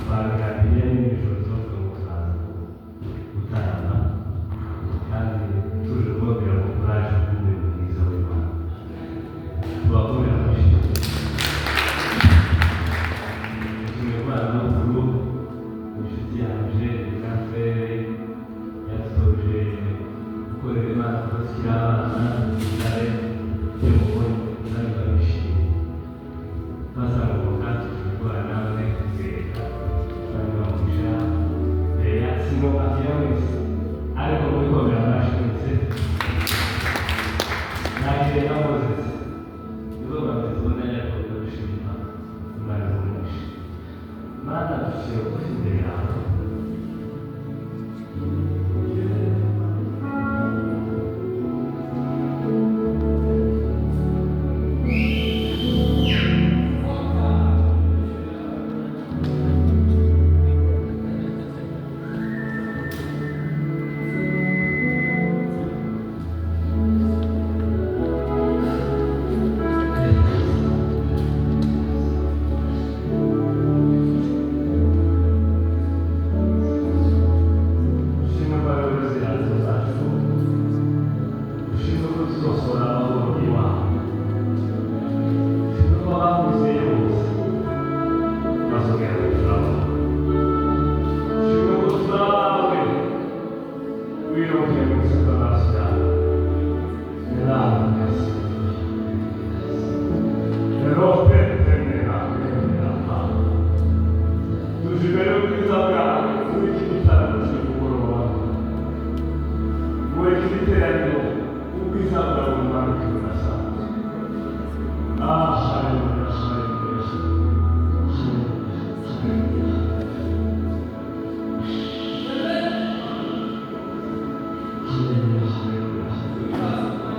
Twabiganiriye nijoro, tuvuga ngo turaza gutarama kandi tuje kubabwira ngo kuraje k'umurimo mwiza w'Imana. Tubakomera amashyi. Nishimiye kubana n'abakuru, inshuti yanje Grand-frère yadutoje gukorera Imana kuva tukiri abana, kare ibyo mubonye kandi barabishimiye. Bazamuka tuje kubana namwe kuzereka bamugisha mbere ya sinubakira wese, ariko mubikomera amashyi wese. Nakiriye na Moses, nibwo bwa mbere tubonanye, ariko ndabishima Imana. Imana imugisha. Mana, dushyira bugufi imbere yawe. Ushimwe ko ari wowe zirazo zacu, ushimwe ko tuzosohora amahoro iwawe, ushimwe ko abakwizeye bose bazongera kugira amahoro, ushimwe ko turi abawe wirongeye mu isuka amaraso yawe. Grazie. Tuje imbere y'ubwiza bwawe muri iki gitaramo cy'umugoroba, muri iki giteraniro, ubwiza bwawe bumanuke budasanzwe. Ah, haleluya, haleluya, haleluya, haleluya, haleluya, haleluya.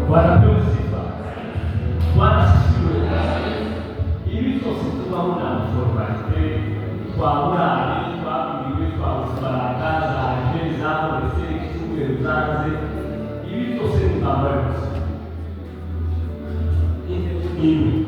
Bwana apewe sifa. Bwana asifiwe. Ibi byose tubaho nta formalité, twaburaye, twabwiriwe, twabuze ifaranga, zaje, zabonetse, icyumweru zanze. Ibi byose ni intambara gusa. Intego ni imwe.